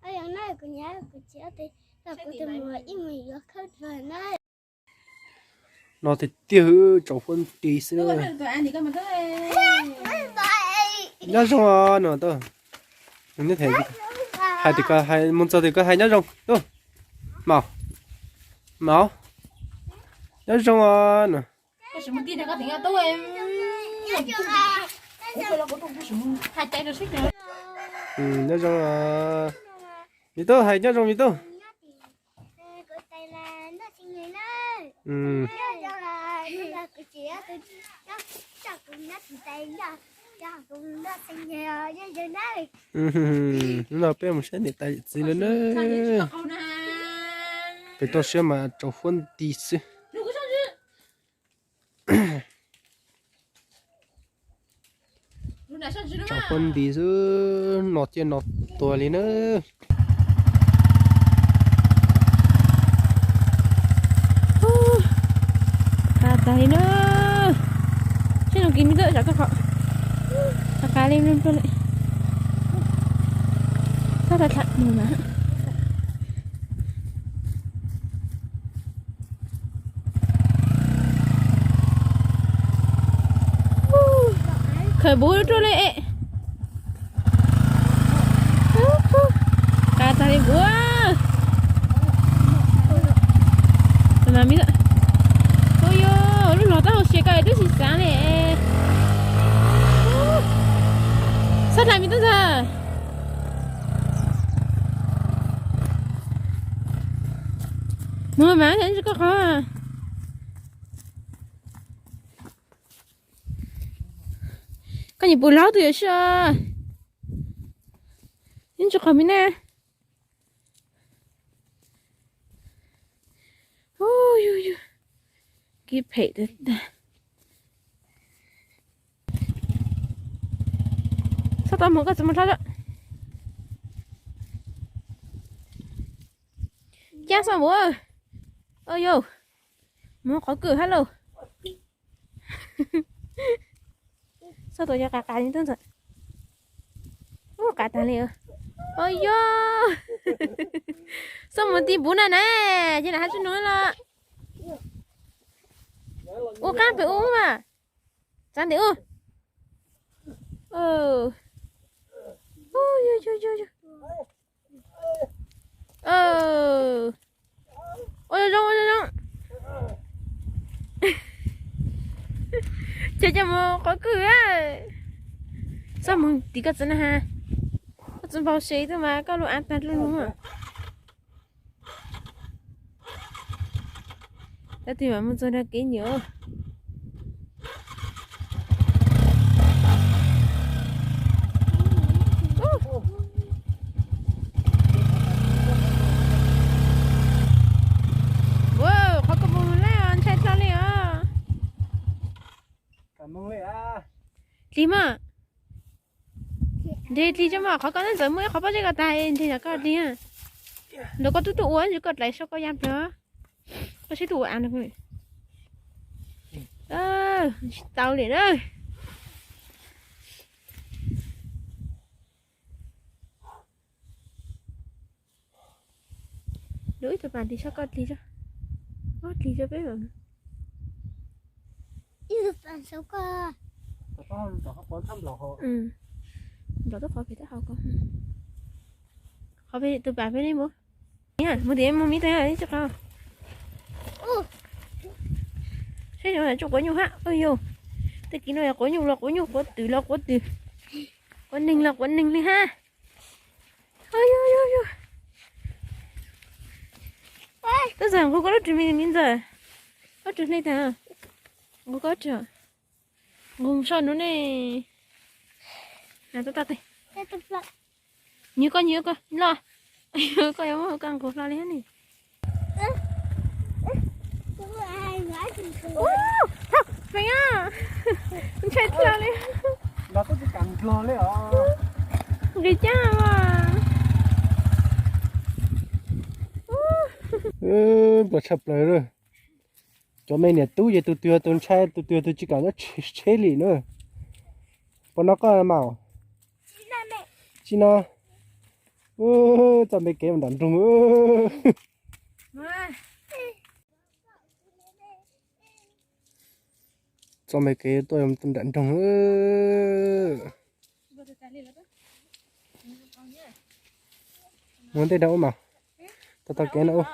Kuv niam kuv txiv ob tug, kuv tus muam ib mus yuav khawb dua na. No tiag tiag, tsaus huab nti xwb na. Nyob zoo os no, hais tias koj hais mus txog tias koj hais nyob zoo. Maus, Maus, nyob zoo os no. Nyob zoo os. Me tub, hais nyob zoo me tub. Hnub no peb mus saib niam tais yawm txiv lawm na. Pem toj siab mas tsaus huab nti xwb. Tsaus huab nti xwb, no ciaj no tuag li na. Qa tag li na. Seb no kis me tub, qa li, qa li. Txhob tham mus mas. Khaws npuv rau li. Qa tag li npuv. Ua yog lub hlau taub hau siav ko twb tsis xav li. Txhob tham me tub ntag. Mus mas, tsis koj qhov. Koj nyiam puas laub tus yuav sib os. Yeej tsis qhov me na. Kib phem tag tag. Txhob tau mus, koj txhob mus hlo lawm. Cab xoj mus. Ua yog mus qhov kwj hab lauj. Txhob tua cov qa qa li tub ntxawm. Ua qa tag li. Ua yog xoj mus ti npuv na na. Ces lam hab tsi nug los. Ua qab pem ub mas. Txav ntim ub. Ua zoo, ua zoo, ua zoo. Ces coj mus qhov kwj. Txhob mus tim koj txiv na has. Koj txiv npau suav tuaj mas koj lub av tag lug lug. Tab tis mam mus txog nram kev nyuam. Ua, qhov koj mus lawm ntshai dlhau li os. Dlig mas. Nreg dlig tso mas, qhov koj ntxawm muaj ib qhov pob zeb ko tag, nreg yog koj dlig. Ntawd koj twb tuaj ua, koj dlais saib koj ya plawg. Koj saib tuaj ua av no. Tsis tau li na. Lub ib tug pas dlig tso, koj dlig tso. Koj dlig tso peb mam. Ib tug pas saum ko. Nplom tub qhov pem teb hauv ko. Qhov pem tus pas peb li mus. Mus tim mus mi tag tsis qhov. Saib zoo tsuj quav nyuj hab. Yog, tag kis no yog quav nyuj los quav nyuj, quav twm los quav twm, quav neeg los quav neeg li hab. Yog, yog, yog. Tub ntxawm nqus koj lub ris me, me ntxawm. Ob ris hle tag. Nqus koj ris. Nqus soj nuav ne. Nws koj, nws koj los. Koj yuav muab koj nqus hlo li hab ne. Feem, ntshai dlhau li. Nqis cab mas. Npau tshaj plaws lawm. Cov me niam tub ces tus twg tus ntshai, tus twg tus tsis kam nyob tsheb li na. Puas no koj mas? Tsis no. Txoj me kev mus nram nroog. Txoj me kev tuaj nram nroog. Mus ntej rau ub mas. Tau tau kev no ub.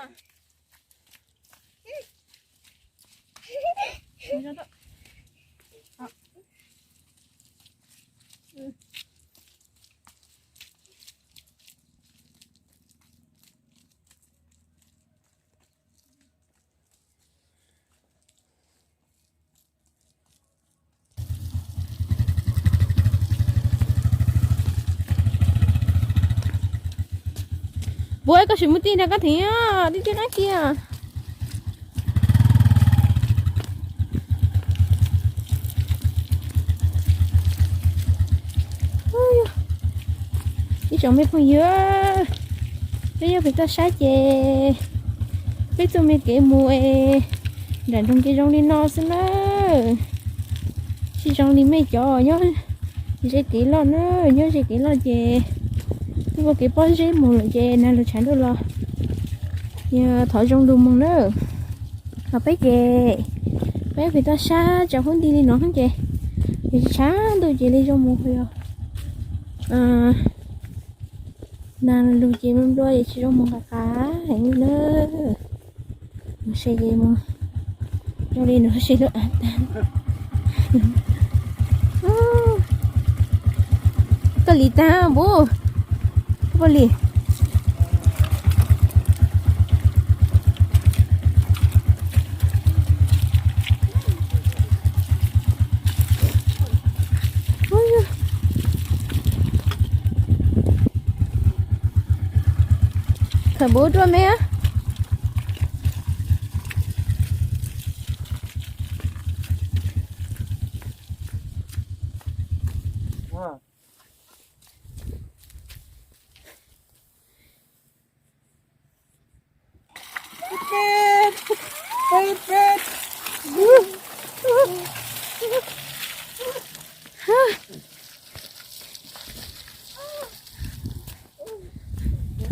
Npua, koj sim mus tij nrog koj thev, tij tij qab kiag. Ib tsoom me phooj ywg, peb nyob pem toj sab ces peb txoj me kev mus es nram nroog ces zoo li no xwb na. Tsis zoo li mej cov nyob ze kev loj na, nyob ze kev loj ces ua kev pob zeb mus lawm ces nag lug tshav ntuj los yog thov zoo lug mus na. Ho peb ces peb pem toj sab tsaus huab nti li no ces yog tsis tshav ntuj ces li zoo mus yog nag lug ces nplua nplua ces tsis zoo mus qas qas heev li na. Mus se ces mus zoo li no se lub av tag. Koj lim tag npua, koj puas lim? Khawm npua ruaj me.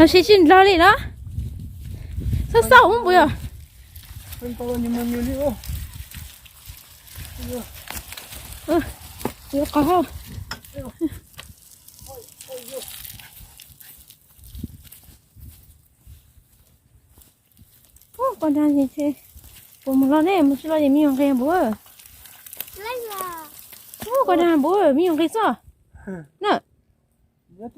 Los sis tsis nrog li los? Xauj xauj ub npua yog. Yuav qhov hauj. Ub, koj dag ces puas mus los ne, mus tsis los ces me nyuam nqis npua. Ub, koj dag npua me nyuam nqis xwb na. Ub,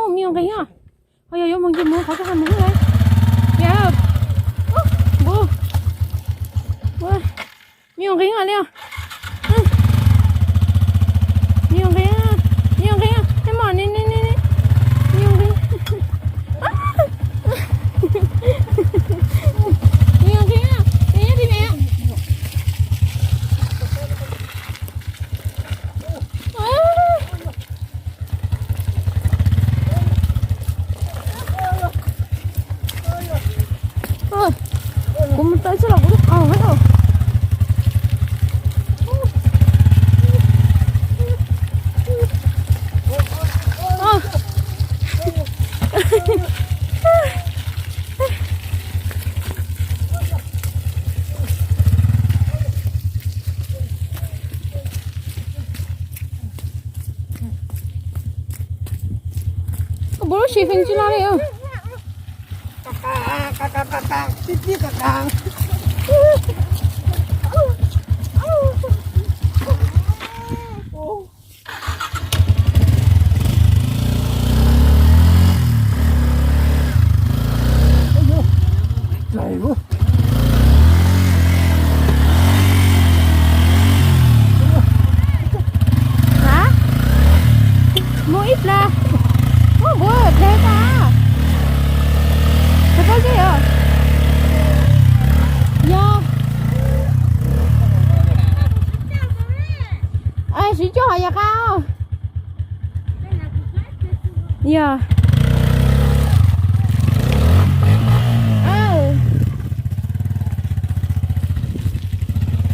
me nyuam nqis os. Ho yog yuav mus ces mus qhov koj hais mus xwb. Yam, ub, npua. Me nyuam nqis os li os. Me nyuam nqis, me nyuam nqis os, tej mom ni ni ni, me nyuam nqis. Me nyuam nqis os, me nyuam nqis. Kuv mus tau txog los kuv twb qaug lawm. Koj puas lub sij feem tsis los li. Mus ib plag. Ub, npua dlej tas. Koj pob zeb os. Yog. Siv coj hov yog qab. Yog.